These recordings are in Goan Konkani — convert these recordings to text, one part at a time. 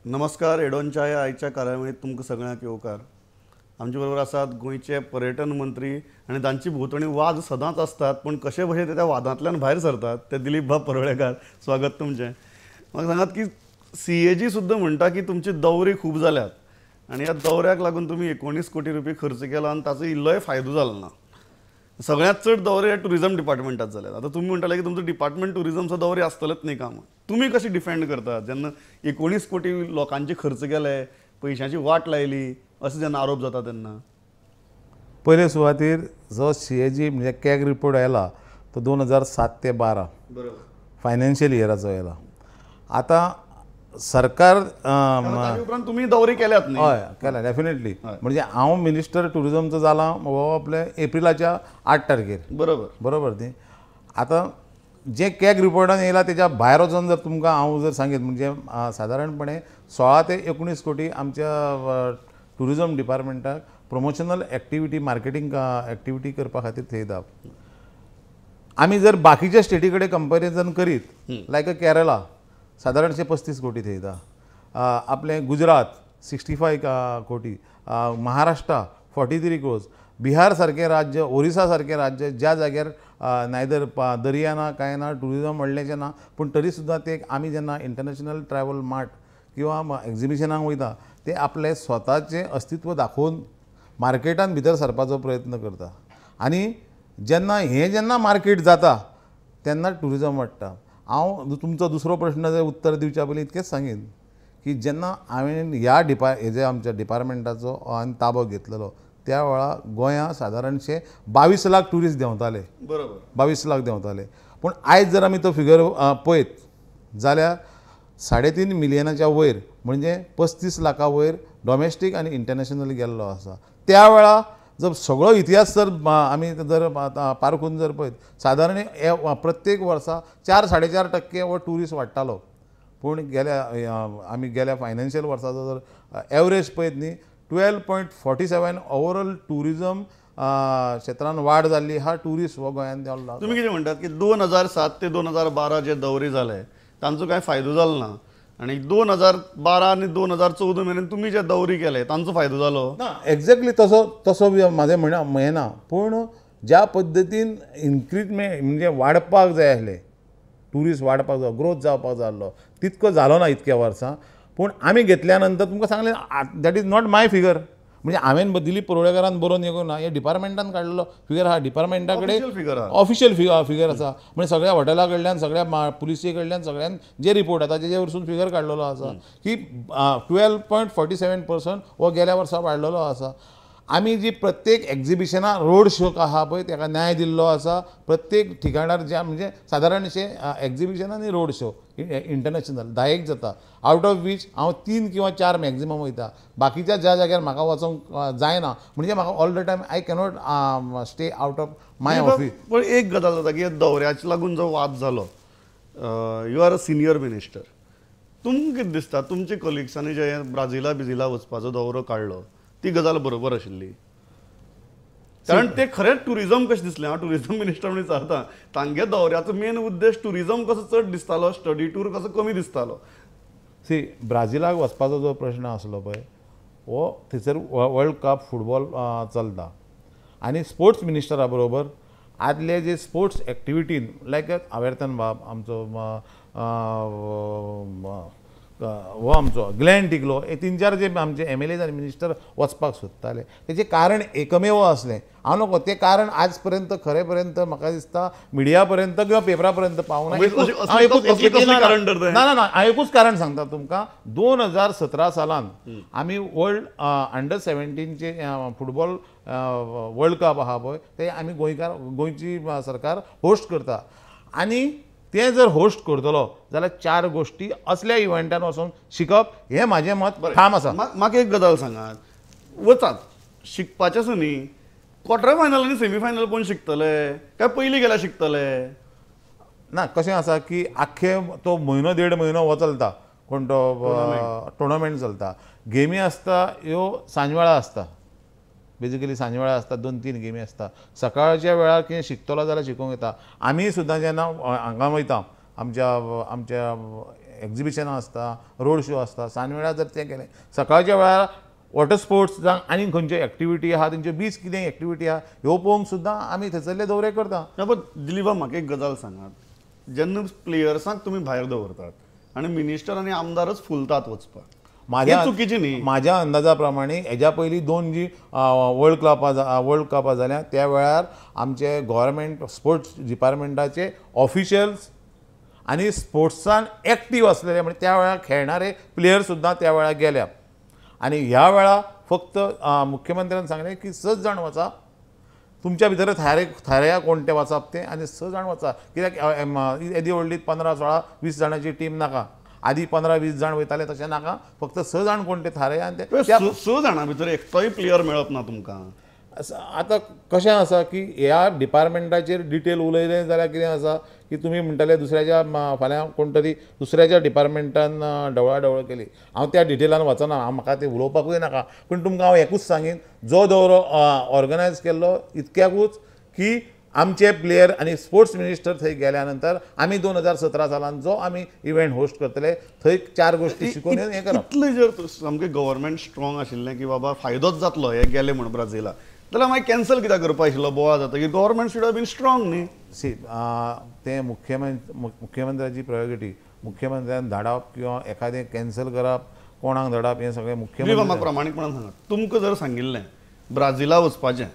नमस्कार, हेडॉनच्या ह्या आयच्या कार्यावळींत तुमकां सगळ्यांक येवकार. आमचे बरोबर आसात गोंयचे पर्यटन मंत्री आनी तांची भोंवतणी वाद सदांच आसतात, पूण कशे भशेन ते त्या वादांतल्यान भायर सरतात ते दिलीप बाब परुळेकार. स्वागत तुमचें. म्हाका सांगात की CAG सुद्दां म्हणटा की तुमचे दौरे खूब जाल्यात आनी ह्या दौऱ्याक लागून तुमी 19 कोटी रुपये खर्च केला आनी ताचो इल्लोय फायदो जालो ना. सगळ्यांत चड दौरे हे टुरिजम डिपार्टमेंटात जाल्यात. आतां तुमी म्हणटाले की तुमचो डिपार्टमेंट टुरिजमचो दौरे आसतलेच न्ही काम, तुमी कशें डिफेंड करतात जेन्ना 19 कोटी लोकांचे खर्च केले, पयशांची वाट लायली अशें जेन्ना आरोप जाता तेन्ना? पयले सुवातेर जो CAG म्हणजे कॅग रिपोर्ट आयला तो 2007 ते 12 बरोबर फायनान्शियल इयराचो आयला. आतां सरकार उपरांत तुमी दौरे केल्यात न्ही? हय केल्या, डेफिनेटली. म्हणजे हांव मिनिस्टर टुरिजमचो जाला हो आपले एप्रिलाच्या 8 तारखेर. बरोबर बरोबर न्ही. आतां जे कॅग रिपोर्टान येयला तेच्या भायर वचोन जर तुमकां हांव जर सांगीत म्हणजे सादारणपणे 16 ते 19 कोटी आमच्या टुरिजम डिपार्टमेंटाक प्रमोशनल एक्टिविटी, मार्केटींग एक्टिविटी करपा खातीर थेयता. आमी जर बाकीच्या स्टेटी कडेन कंपेरिजन करीत लायक केरला सादारणशे 35 कोटी थेयता, आपलें गुजरात 65 कोटी, महाराष्ट्र 43 क्रोर्स, बिहार सारकें राज्य, ओरिसा सारकें राज्य ज्या जाग्यार नायदर दर्या ना कांय ना, टुरिजम व्हडलेंशें ना, पूण तरी सुद्दां ते आमी जेन्ना इंटरनॅशनल ट्रॅवल मार्ट किंवा एग्जिबिशनाक वयता ते आपलें स्वताचें अस्तित्व दाखोवन मार्केटान भितर सरपाचो प्रयत्न करता आनी जेन्ना हें जेन्ना मार्केट जाता तेन्ना टुरिजम वाडटा. हांव तुमचो दुसरो प्रश्न जर उत्तर दिवच्या पयलीं इतकेंच सांगीन की जेन्ना हांवें ह्या हेजे आमच्या डिपार्टमेंटाचो हांवें ताबो घेतलेलो त्या वेळार गोंया सादारणशे 22 लाख ट्युरिस्ट देंवताले. बरोबर 22 लाख देंवताले. पूण आयज जर आमी तो फिगर पळयत जाल्यार 3.5 मिलियनाच्या वयर म्हणजे 35 लाखा वयर डॉमेस्टीक आनी इंटरनॅशनल गेल्लो आसा. त्या वेळार जर सगळो इतिहास जर आमी जर पारखून जर पळयत सादारण प्रत्येक वर्सा 4-4.5% हो ट्युरिस्ट वाडटालो. पूण गेल्या आमी गेल्या फायनान्शियल वर्साचो जर एवरेज पळयत न्ही 12.47 ओवरऑल ट्युरिजम क्षेत्रान वाड जाल्ली हा ट्युरिस्ट हो गोंयांत देंवला. तुमी कितें म्हणटात की 2007 ते 2012 जे दौरे जाले तांचो कांय फायदो जालो ना आनी 2012 आनी 2014 मेरेन तुमी जे दौरे केले तांचो फायदो जालो ना? एक्झॅक्टली तसो तसो म्हाजें म्हणणें हें ना, पूण ज्या पद्दतीन इन्क्रिजमेंट म्हणजे वाडपाक जाय आसलें, ट्युरिस्ट वाडपाक जाय, ग्रोथ जावपाक जाय आसलो तितको जालो ना इतक्या वर्सां. पूण आमी घेतल्या नंतर तुमकां सांगलें that is not my figure, म्हणजे हांवें दिलीप परुळेकारान बरोवन येवंक ना, हे डिपार्टमेंटान काडलेलो फिगर आहा, डिपार्टमेंटा कडेन ऑफिशियल फिगर आसा. म्हणजे सगळ्या हॉटेला कडल्यान, सगळ्या पुलिसे कडल्यान, सगळ्यान जे रिपोर्ट येता तेजे वरसून फिगर काडलेलो आसा की 12.47% हो गेल्या वर्सा वाडलेलो आसा. आमी जी प्रत्येक एग्जिबिशनां रोड शो आहा पळय तेका न्याय दिल्लो आसा. प्रत्येक ठिकाणार ज्या म्हणजे सादारणशे एग्जिबिशन आनी रोड शो इंटरनॅशनल 10 जाता, आवट ऑफ वीच हांव 3 किंवा 4 मॅक्झिमम वयता. बाकीच्या ज्या जाग्यार म्हाका वचोंक जायना, म्हणजे म्हाका all the time I cannot stay out of my office. पण एक गजाल जाता की दौऱ्याक लागून जो वाद जालो, you are a senior minister, तुमकां कितें दिसता तुमच्या कलिग्सांनी जे ब्राझिला बिझिला वचपाचो दौरो काडलो ती गजाल बरोबर आशिल्ली? कारण ते खरेंच टुरिजम कशें दिसलें, हांव टुरिजम मिनिस्टर म्हणून विचारता, तांगे दौऱ्याचो मेन उद्देश टुरिजम कसो चड दिसतालो, स्टडी टूर कसो कमी दिसतालो. सी ब्राझिलाक वचपाचो जो प्रश्न आसलो पळय हो थंयसर वर्ल्ड कप फुटबॉल चलता आनी स्पोर्ट्स मिनिस्टरा बरोबर आदले जे स्पोर्ट्स एक्टिविटीन लायक आवेर्तन बाब आमचो हो आमचो ग्लॅन टिकलो, हे 3-4 जे आमचे MLAs आनी मिनिस्टर वचपाक सोदताले तेचें कारण एकमेव आसलें. हांव नको तें कारण आज पर्यंत खरें पर्यंत म्हाका दिसता मिडिया पर्यंत किंवा पेपरा पर्यंत पावना. ना ना ना, हांव एकूच कारण सांगता तुमकां. 2017 सालान आमी वर्ल्ड अंडर 17चे फुटबॉल वर्ल्ड कप आहा पळय ते आमी गोंयकार गोंयची सरकार होस्ट करता आनी ते जर होस्ट करतलो जाल्यार 4 गोश्टी असल्या इव्हेंटान वचून शिकप हें म्हाजें मत ठाम आसा. म्हाका एक गजाल सांगात, वचात शिकपाचें आसा न्ही, क्वॉर्टर फायनल आनी सेमी फायनल कोण शिकतले काय पयलीं गेल्यार शिकतले? ना कशें आसा की आख्खे तो म्हयनो 1.5 म्हयनो हो चलता, कोण तो टुर्नामेंट चलता, गेमी आसता ह्यो सांजवेळा आसता, बेजिकली सांजवेळा आसता, 2-3 गेमी आसता. सकाळच्या वेळार कितें शिकतलो जाल्यार शिकोवंक येता. आमी सुद्दां जेन्ना हांगा वयता आमच्या आमच्या एक्झिबिशनां आसता, रोड शो आसता. सांजवेळार जर तें केलें, सकाळच्या वेळार वॉटर स्पोर्ट्स जावं आनी खंयच्यो एक्टिविटी आहा, तेंच्यो बीच कितें एक्टिविटी आहा ह्यो पळोवंक सुद्दां आमी थंयसरले दौरे करता. पण दिलीप बाब म्हाका एक गजाल सांगात, जेन्ना प्लेयर्सांक तुमी भायर दवरतात आनी मिनिस्टर आनी आमदारच फुलतात वचपाक, माझ्या चुकीची न्ही? माझ्या अंदाजा प्रमाणे हेज्या पयलीं दोन जी वर्ल्ड कपां जाल्या त्या वेळार आमचे गव्हर्मेंट स्पोर्ट्स डिपार्टमेंटाचे ऑफिशियल्स आनी स्पोर्ट्सान एक्टीव आसलेले म्हणजे त्या वेळार खेळणारे प्लेयर सुद्दां त्या वेळार गेल्या. आनी ह्या वेळार फक्त मुख्यमंत्र्यान सांगलें की 6 जाण वचा, तुमच्या भितर थारया कोण ते वचप तें, आनी 6 जाण वचा. कित्याक येदी व्हडली 15 16 20 जाणांची टीम नाका, आदी 15-20 जाण वयताले तशें नाका, फक्त 6 जाण कोण ते थारया. आनी ते 6 जाणां भितर एकटोय प्लेयर मेळप ना तुमकां. आतां कशें आसा की ह्या डिपार्टमेंटाचेर डिटेल उलयलें जाल्यार कितें आसा की तुमी म्हणटाले दुसऱ्याच्या फाल्यां कोण तरी दुसऱ्याच्या डिपार्टमेंटान ढवळाढवळ केली. हांव त्या डिटेलान वचना, हांव म्हाका तें उलोवपाकूय नाका, पूण तुमकां हांव एकूच सांगीन, जो दौरो ऑर्गनायज केल्लो इतक्याकूच की आमचे प्लेयर आनी स्पोर्ट्स मिनिस्टर थंय गेल्या नंतर आमी 2017 सालान जो आमी इव्हेंट होस्ट करतले थंय 4 गोष्टी शिकून हें करप. इतलें जर सामकें गव्हर्मेंट स्ट्रॉंग आशिल्लें की बाबा फायदोच जातलो हे गेले म्हूण ब्राझिला, जाल्यार मागीर कॅन्सल कित्याक करपा आशिल्लो? बोवाळ जाता की government should have been strong न्ही. सी तें मुख्यमंत्र्याची प्रायोरिटी, मुख्यमंत्र्यान धाडप किंवा एखादें कॅन्सल करप, कोणाक धाडप हें सगळें मुख्यमंत्री. म्हाका प्रामाणीकपणान सांगा, तुमकां जर सांगिल्लें ब्राझिला वचपाचें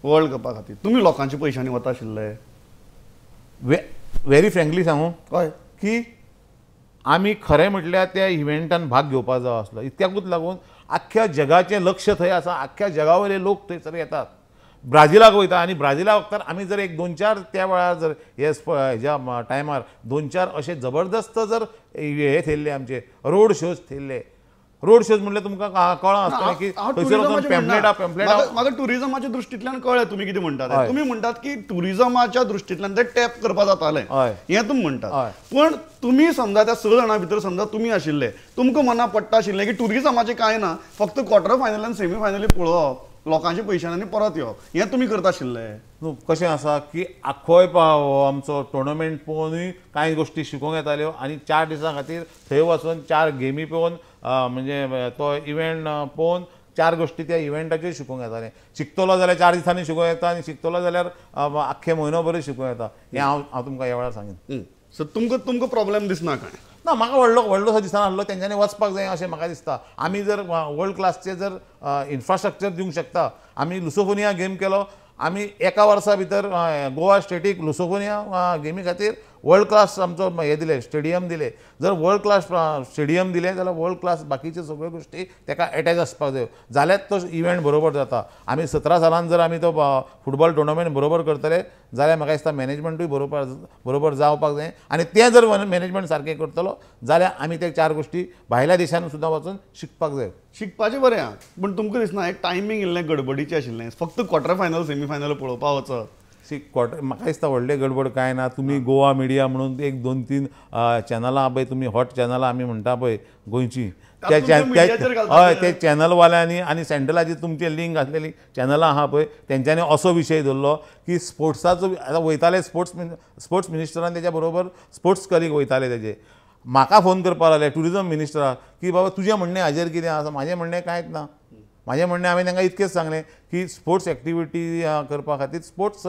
वर्ल्ड कपा खातीर, तुमी लोकांच्या पयशांनी वता आशिल्ले? व्हेरी फ्रँकली सांगू हय की आमी खरें म्हटल्यार त्या इव्हेंटान भाग घेवपा जावो आसलो. इतक्याकूच लागून आख्ख्या जगाचें लक्ष थंय आसा, आख्ख्या जगा वयले लोक थंयसर येतात, ब्राझिलाक वयता. आनी ब्राझिला वखतार आमी जर एक 2-4 त्या वेळार जर हे हेज्या टायमार 2-4 अशे जबरदस्त जर हे थेयल्ले आमचे रोड शोज थेयल्ले. रोड शोज म्हणल्यार तुमकां कळ्ळां आसतलें की थंयसर वचून पॅम्पलेटां म्हाका टुरिजमाच्या दृश्टींतल्यान कळ्ळें तुमी कितें म्हणटात. तुमी म्हणटात की टुरिजमाच्या दृश्टींतल्यान ते टॅप करपा जातालें हें तुमी म्हणटात, पण तुमी समजा त्या 6 जाणां भितर समजा तुमी आशिल्ले, तुमकां मना पडटा आशिल्लें की टुरिजमाचें कांय ना, फक्त क्वॉर्टर फायनल आनी सेमी फायनली पळोवप, लोकांच्या पयशांनी परत येवप, हें तुमी करता आशिल्ले. न्हू कशें आसा की आख्खोय आमचो टोर्नामेंट पळोवनूय कांय गोश्टी शिकूंक येताल्यो आनी 4 दिसां खातीर थंय वचून 4 गेमी पळोवन म्हणजे तो इव्हेंट पळोवन 4 गोश्टी त्या इव्हेंटाच्यो शिकूंक येतालें. शिकतलो जाल्यार 4 दिसांनी शिकूंक येता आनी शिकतलो जाल्यार आख्खे म्हयनो बरें शिकूंक येता, हें हांव तुमकां ह्या वेळार सांगीन. सो तुमकां प्रॉब्लेम दिसना कांय? ना, म्हाका व्हडलोसो दिसना आसलो तेंच्यांनी वचपाक जाय अशें म्हाका दिसता. आमी जर वर्ल्ड क्लासचे जर इन्फ्रास्ट्रक्चर दिवंक शकता, आमी लुसोफोनिया गेम केलो, आमी एका वर्सा भितर गोवा स्टेटीक लुसोफोनिया गेमी खातीर वर्ल्ड क्लास आमचो हें दिलें, स्टेडियम दिलें. जर वर्ल्ड क्लास स्टेडियम दिलें जाल्यार वर्ल्ड क्लास बाकीच्यो सगळ्यो गोश्टी तेका एटॅच आसपाक जायो, जाल्यार तो इव्हेंट बरोबर जाता. आमी 17 सालान जर आमी तो फुटबॉल टुर्नामेंट बरोबर करतले जाल्यार म्हाका दिसता मॅनेजमेंटूय बरोबर जावपाक जाय, आनी तें जर मॅनेजमेंट सारकें करतलो जाल्यार आमी ते 4 गोश्टी भायल्या देशान सुद्दां वचून शिकपाक जाय. शिकपाचें बरें आहा, पूण तुमकां दिसना एक टायमींग इल्लें गडबडीचें आशिल्लें, फक्त क्वॉर्टर फायनल सेमी फायनल पळोवपा वचप? सी क्वॉर्टर म्हाका दिसता व्हडलें गडबड कांय ना. तुमी गोवा मिडिया म्हणून 1 2 3 चॅनलां पळय, तुमी हॉट चॅनलां आमी म्हणटा पळय गोंयची, हय ते चॅनलवाल्यांनी आनी सेंट्रलाची तुमचे लिंक आसलेली चॅनलां आहा पळय, तेंच्यांनी असो विशय धरलो की स्पोर्ट्साचो आतां वयताले स्पोर्ट्स मिनिस्टरान तेच्या बरोबर स्पोर्ट्स कलीग वयताले तेजे, म्हाका फोन करपाक लागले टुरिजम मिनिस्टराक की बाबा तुजें म्हणणें हाजेर कितें आसा? म्हाजें म्हणणें कांयच ना. म्हाजें म्हणणें हांवें तांकां इतकेंच सांगलें की स्पोर्ट्स एक्टिविटी करपा खातीर स्पोर्ट्स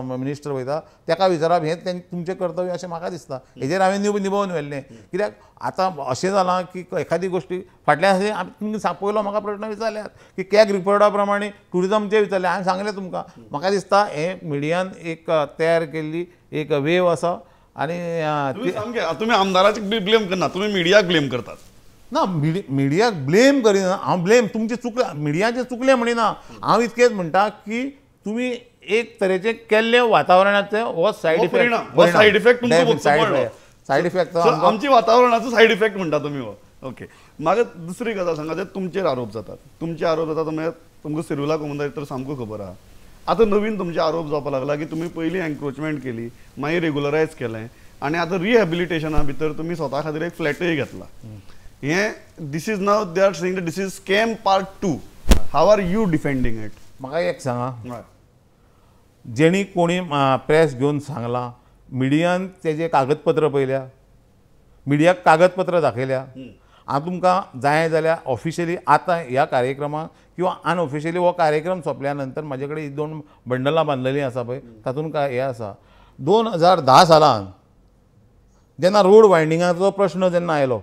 मिनिस्टर वयता तेका विचारप हें तुमचें कर्तव्य अशें म्हाका दिसता. हेजेर हांवें निभोवन व्हेल्लें, कित्याक आतां अशें जालां की एखादी गोश्टी फाटल्या तुमी पयलो म्हाका प्रश्न विचारल्यात की कॅग रिपोर्टा प्रमाणे टुरिजमचें विचारलें, हांवें सांगलें तुमकां. म्हाका दिसता हें मिडियान एक तयार केल्ली एक वेव आसा. आनी तुमी आमदाराचें ब्लेम करना, तुमी मिडियाक ब्लेम करतात. ना, मिडियाक ब्लेम करिना हांव, ब्लेम तुमचें चुकलें, मिडियाचें चुकलें म्हणिना हांव, इतकेंच म्हणटा की तुमी एक तरेचें केल्लें वातावरणाचें हो side effect, side effect, side effect आमच्या वातावरणाचो सायड इफेक्ट म्हणटा तुमी हो. ओके, म्हाका दुसरी गजाल सांगा, तुमचेर आरोप जातात, तुमचे आरोप जातात म्हणजे तुमकां सिरुला कोमुनिदाद तर सामको खबर आहा. आतां नवीन तुमचे आरोप जावपाक लागला की तुमी पयलीं एन्क्रोचमेंट केली, मागीर रेगुलरायज केलें आनी आतां रिहेबिलिटेशना भितर तुमी स्वता खातीर एक फ्लॅटूय घेतला. हें this is now they are saying this is scam part 2, how are you defending it? म्हाका एक सांगा, जेणी कोणी प्रेस घेवन सांगलां, मिडियान तेजें कागदपत्र पळयल्या, मिडियाक कागदपत्र दाखयल्या. हांव तुमकां जाय जाल्यार ऑफिशियली आतां ह्या कार्यक्रमाक किंवा अनऑफिशियली हो कार्यक्रम सोंपल्या नंतर म्हाजे कडेन ही 2 बंडलां बांदलेलीं आसा पळय, तातूंत काय हें आसा. 2010 सालान जेन्ना रोड वायंडिंगाचो प्रश्न जेन्ना आयलो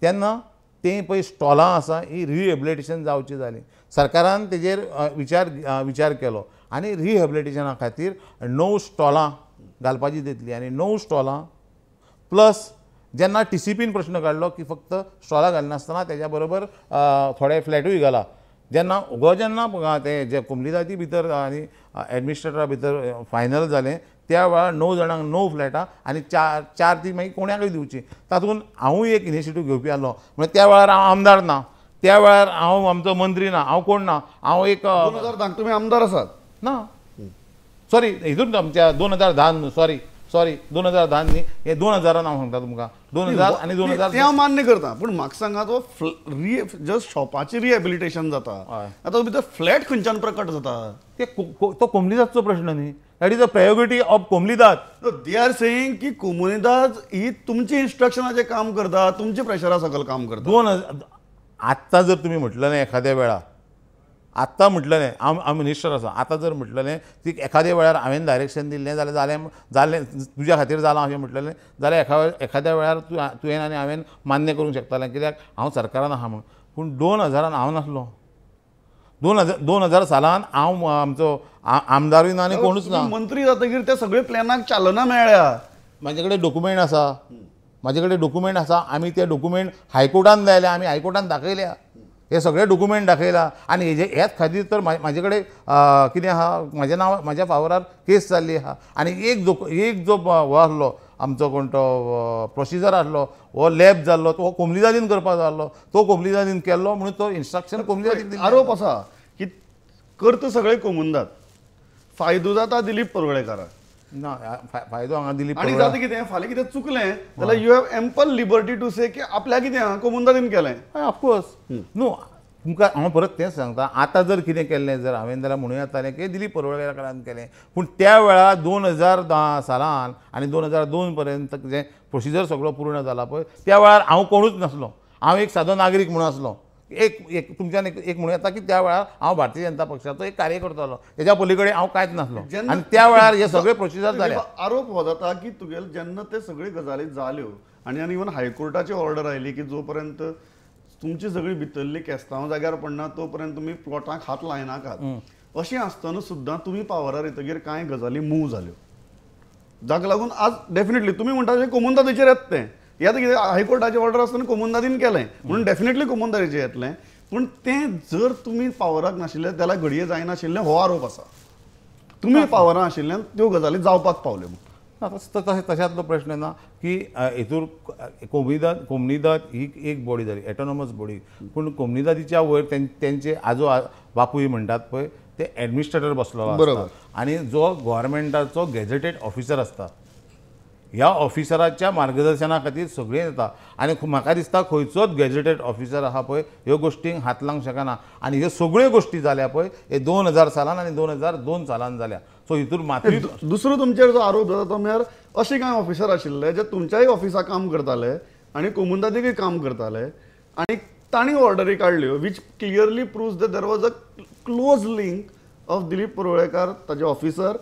तेन्ना ते पळय स्टॉलां आसा ही रिहेबिलिटेशन जावची जाली. सरकारान तेजेर विचार केलो आनी रिहेबिलिटेशना खातीर 9 स्टॉलां घालपाची दितली आनी 9 स्टॉलां प्लस जेन्ना टीसीपीन प्रश्न काडलो की फक्त स्टॉलां घालनासतना तेज्या बरोबर थोडे फ्लॅटूय घाला, जेन्ना हो जेन्ना ते जे कोमलीदादी भितर आनी एडमिनिस्ट्रेटरा भितर फायनल जालें त्या वेळार 9 जाणांक 9 फ्लॅटां आनी 4 ती मागीर कोणाकूय दिवची. तातूंत हांवूय एक इनिशिएटीव घेवपी आसलो. म्हणजे त्या वेळार हांव आमदार ना, त्या वेळार हांव आमचो मंत्री ना, हांव कोण ना, हांव एक 2010 तुमी आमदार आसात ना, सॉरी हितून आमच्या 2010 सॉरी सॉरी 2010 न्ही, हे 2000 हांव सांगता तुमकां 2000 आनी 2000 तें हांव मान्य करता. पूण म्हाका सांगात हो जस्ट शॉपाची रिहेबिलिटेशन जाता, आतां भितर फ्लॅट खंयच्यान प्रकट जाता ते तो कोमलीदादचो प्रश्न न्ही. That is a priority of Comunidade. They are saying की कोमुनिदाद ही तुमची इन्स्ट्रक्शनाचें काम करता, तुमच्या प्रेशरा सकयल काम करता. 2000 आत्तां जर तुमी म्हटलें न्ही एखाद्या वेळार, आत्तां म्हटलें न्ही हांव मिनिस्टर आसा, आतां जर म्हटलें ती एखाद्या वेळार हांवें डायरेक्शन दिल्लें जाल्यार जालें जालें तुज्या खातीर जालां अशें म्हटलें जाल्यार एखाद्या वेळार तुवें आनी हांवें मान्य करूंक शकतालें कित्याक हांव सरकारान आहा म्हूण. पूण 2000 हांव नासलो, 2000 सालान हांव आमचो आमदारूय ना आनी कोणूच ना. मंत्री जातकीर त्या सगळे प्लॅनाक चालना मेळ्ळ्या. म्हाजे कडेन डॉक्युमेंट आसा, म्हाजे कडेन डॉक्युमेंट आसा, आमी ते डॉक्युमेंट हायकोर्टान लायल्या, आमी हायकोर्टान दाखयल्या, हे सगळे डॉक्युमेंट दाखयला. आनी हेजे हेच खातीर तर म्हाजे कडेन कितें आहा, म्हाज्या नांव म्हाज्या फावरार केस जाल्ली आहा. आनी एक जो हो आसलो आमचो कोण तो प्रोसिजर आसलो हो लॅब जाल्लो तो कोमलीदादीन करपाक जाल्लो, तो कोमलीदादीन केल्लो म्हणून तो इन्स्ट्रक्शन कोमलीदादीन. आरोप आसा की करता सगळे कोमुनिदाद, फायदो जाता दिलीप परुळेकाराक ना, फायदो हांगा दिलीप आनी जाता कितें फाल्यां कितें चुकलें जाल्यार you have ample liberty to say की आपल्या कितें कोमुनिदादीन केलें. ऑफकोर्स न्हू, तुमकां हांव परत तेंच सांगता, आतां जर कितें केल्लें जर हांवें जाल्यार म्हणूं येतालें की दिलीप परुळेकारान केलें. पूण त्या वेळार 2010 सालान आनी 2002 पर्यंत जें प्रोसिजर सगळो पूर्ण जाला पळय त्या वेळार हांव कोणूच नासलो, हांव एक सादो नागरीक म्हणून आसलो. एक एक तुमच्यान एक म्हणूं येता की त्या वेळार हांव भारतीय जनता पक्षाचो एक कार्यकर्तो आसलो, तेज्या पली कडेन हांव कांयच नासलो आनी त्या वेळार हे सगळे प्रोसिजर जाले. आरोप हो जाता की तुगेले जेन्ना ते सगळी गजाली जाल्यो आनी इवन हायकोर्टाची ऑर्डर आयली की जो पर्यंत तुमची सगळी भितरली केस्तांव जाग्यार पडना तो पर्यंत तुमी प्लॉटाक हात लायनाकात, अशें आसतना सुद्दां तुमी पावरार येतकीर कांय गजाली मूव जाल्यो, जाका लागून आज डेफिनेटली तुमी म्हणटा तें कोमुनिदादीचेर येता तें, येता कितें हायकोर्टाची ऑर्डर आसतना कोमुनिदादीन केलें म्हणून डेफिनेटली कोमुनिदादीचेर येतलें. पूण तें जर तुमी पावराक नाशिल्लें जाल्यार घडये जायनाशिल्लें हो आरोप आसा. तुमी पावरां आशिल्ल्यान त्यो गजाली जावपाक पावल्यो. ना तशें तशातलो प्रश्न ना की हितूर कोमुनिदाद ही एक बॉडी जाली, एटोनॉमस बॉडी. पूण कोमुनिदादीच्या वयर तेंचे आजो बापूय म्हणटात पळय ते एडमिनिस्ट्रेटर बसलो बरोबर, आनी जो गव्हर्मेंटाचो गॅजेटेड ऑफिसर आसता ह्या ऑफिसराच्या मार्गदर्शना खातीर सगळें जाता. आनी म्हाका दिसता खंयचोच गॅजेटेड ऑफिसर आहा पळय ह्यो गोश्टींक हात लावंक शकना. आनी ह्यो सगळ्यो गोश्टी जाल्या पळय हे 2000 सालान आनी 2002 सालान जाल्या. सो हितून मातूय दुसरो तुमचेर जो आरोप जाता तो म्हळ्यार अशे कांय ऑफिसर आशिल्ले जे तुमच्याय ऑफिसाक काम करताले आनी कोमुनिदादीकय काम करताले आनी तांणी ऑर्डरी काडल्यो which clearly proves that there was a close link of Dilip Parulekar, ताजे ऑफिसर